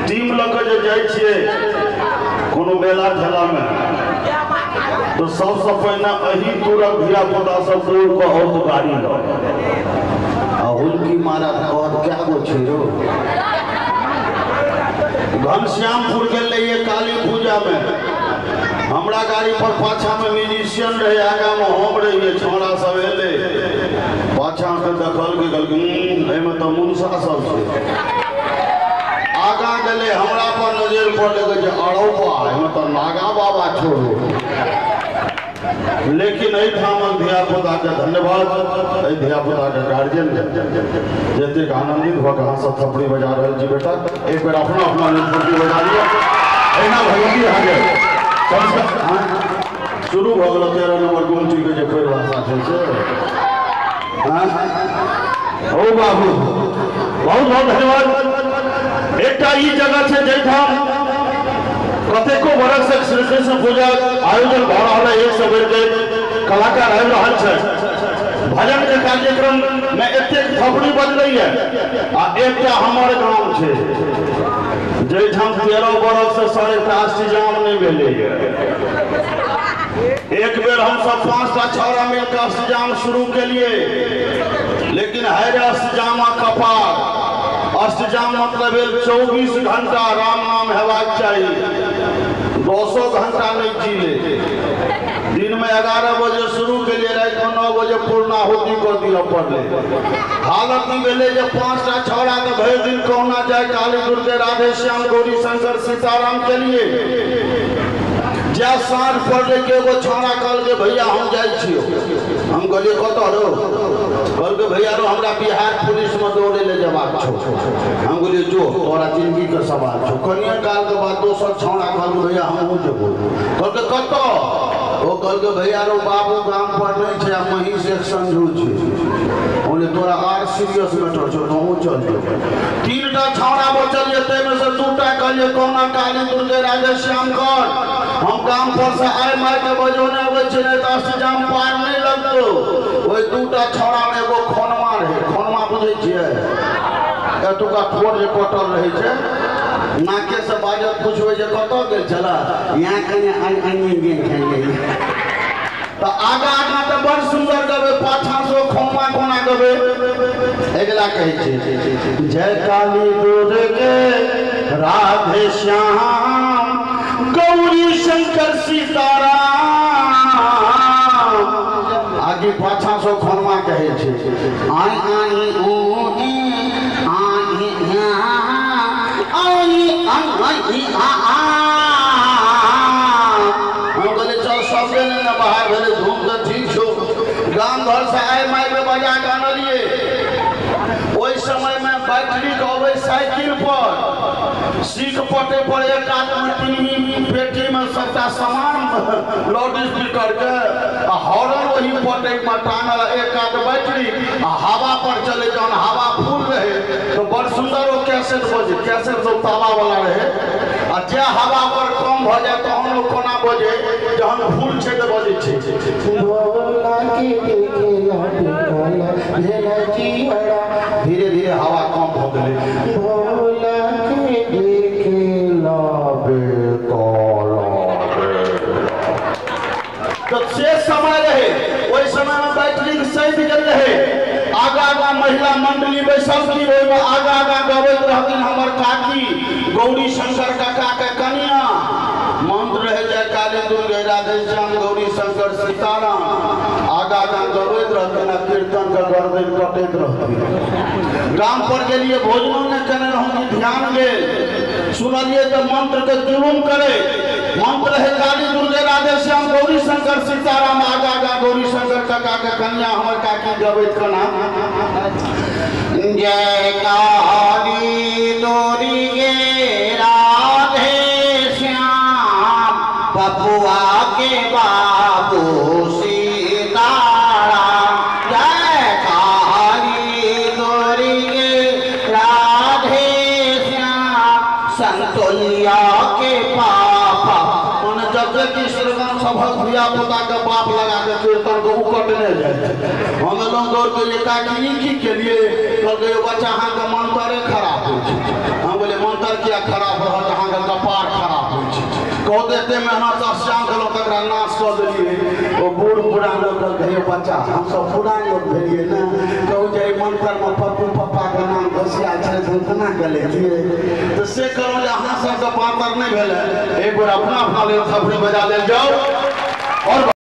Team लऽ कऽ जे जाइ छियै कोनो मेला ठेला में तो सबसे पहिने एही तुरक धिया पुता सब दौड़ कऽ औत गाड़ी लऽ आ हुलकी मारत कहत क्या गो छै रो। घनश्यामपुर गेल रहियै काली पूजा में, हमरा गाड़ी पर पाछा में म्यूजिशियन रहे, आगा में हम रहियै, छौड़ा सब एलै पाछा के देखलकै, कहलकै एहिमे तऽ मुनसा सब छै। आगा गेलै हमरा पर नजर पड़लै, कहै छै अरौ बा एहिमे तऽ नागा बाबा छोड़ो। लेकिन एहिठामक धिया पुता के धन्यवाद, एहि धिया पुता के गार्जियन जतेक आनंदित भऽ कऽ अहाँ सब थपड़ी बजा रहल छी। बेटा एक बेर अपना अपना लेल थपड़ी बजा लिअ। एहिना भगवती अहाँके शुरू भऽ गेल 13 नंबर गुमटी के जे परिभाषा छै से। ओ बाबू बहुत बहुत धन्यवाद। एकटा ई जगह छै जाहिठाम कतेको बरख से श्री कृष्ण पूजा आयोजन भऽ रहल है, एक से बढ़िके कलाकार आबि रहल छै। भजन के कार्यक्रम में एतेक थपड़ी बजलैए। आ एकटा हमर गाम छै जाहिठाम 13 बरख से सर एकटा अष्टजाम नहि भेलैए। एक बेर हम सब 5टा छौड़ा मिलकर अष्टजाम शुरू केलिए, लेकिन है रे अष्टजामा कपार। अष्टजाम मतलब भेल 24 घंटा राम नाम हेबाक चाही, 200 घंटा नहीं जीले। दिन में 11 बजे शुरू के लिए रात में 9 बजे पूर्णाहुति कर दिया पड़ले। हालत ई भेलै जे 5टा छौड़ा के भरि दिन कहुना जाय काली दुर्गे राधे श्याम गौरी शंकर सीताराम के लिए। जा साँझ पड़ले के एगो छौड़ा कहलकै भैया हम जाइ छियौ। हम कहलियै कतऽ रौ? कहलकै भैया रो हमरा बिहार पुलिस में दौड़े ले जबाक छौ। हम कहलियै जो तोरा जिंदगी के सवाल छौ। कनिए काल के बाद दोसर छौड़ा कहलकै भैया हमहूँ जेबो। कहलकै कतऽ? ओ कहलकै भैया रो बाबू गाम पर नहीं छै आ महीष एक संझू छै। बोले तोरा आर सीरियस मैटर छौ, तोहूँ चल जो। 3टा छौड़ा बचल ये, ताहिमे से 2टा कहलियै कहुना काली दुर्गे राधे श्याम कर, हम गाम पर से आइ माय के बजौने अबै छै, नहि तऽ अष्टजाम पार नहि लगतौ। ओहि 2टा छौड़ा मे एगो खोनमा रहै। खोनमा बुझै छियै? एतुका ठोर जे कटल रहै छै, नाके से बाजत पुछबै जे कतऽ गेल छला, यहाँ कने अनी गेल छलियै। तऽ आगा आगा तऽ बड़ सुन्दर गबै, पाछा से खोनमा कोना गबै। अगिला कहै छै जय काली दुर्गे राधे श्याम गौरी शंकर सीताराम। आगे पाछा से खोनमा कहै छै आई आई ओ ई आई आई आई आ आ। हम कहलियै चल सब गेलै ने बाहर भेलै धूम तऽ ठीक छौ। गाम घर से आइ माय के बजा कऽ अनलियै। ओहि समय में बैटरी के अबै साइकिल पर, सीख पटे पर एक आदमी 3 पेटी में सबटा सामान लाउड स्पीकर के आ हॉर्न वही पटे में टांगल, एक आध बैटरी आ हवा पर चले। जहन हवा फूल रहे तो बड़ सुंदर ओ कैसेट बजे, कैसेट सब ताला वाला रहे। आ जे हवा पर कम भऽ जाय तहन ओ कोना बजे, जहन फूल छै तऽ बजै छै। धीरे धीरे हवा कम भऽ गेलै। तो से समय रहे, ओहि समय में बैटरी सैध गेल रहे। आगा आगा महिला मंडली बैसल थी, ओहिमे आगा आगा गबैत रहथिन हमर काकी गौरी शंकर काका के कनिया। मंत्र रहे जय काली दुर्गे राधे श्याम गौरी शंकर सीताराम। आगा आगा गबैत रहथिन आ कीर्तन के गर्दन कटैत रहथिन। गाम पर गेलिए भोजनो नहि केने रहौं कि ध्यान गेल। सुनलिए तऽ मंत्र के जुलुम करे। मंत्र है काली दुर्गे राधे श्याम गौरी शंकर सीताराम। आगा आगा गौरी शंकर काका के कन्या हमर काकी गबैत कना जय काली दुर्गे राधे श्याम बबुआ के बाबू सीताराम। जय काली दुर्गे राधे श्याम संतोलिया के पापा। मने जते कि श्रीमान सभक धिया पुता के बाप लगा के कीर्तन के उकटने जाइ छै। हम एलहुँ दौड़ के काकी ई की केलिए? कहलकै बच्चा अहाँके मंत्रे खराब होइ छै। हम बोले मंत्र किया खराब रहत अहाँके कपार खराब होइ छै। कहू तऽ एते मेहनत अष्टजाम केलहुँ तकरा नाश कऽ देलियै। ओ बूढ़ पुरान लोक कहलकै हे बच्चा हमसब पुरान लोक भेलियै ने, कहू जे एहि मंत्रमे पप्पू पप्पाके नाम घोसिया छलै तऽ हम केना गलेतियै। तऽ से कहलहुँ जे अहाँ सबके पातर नहि भेलै, एक बेर अपना अपना लेल थपड़ी बजा लेल जाउ। और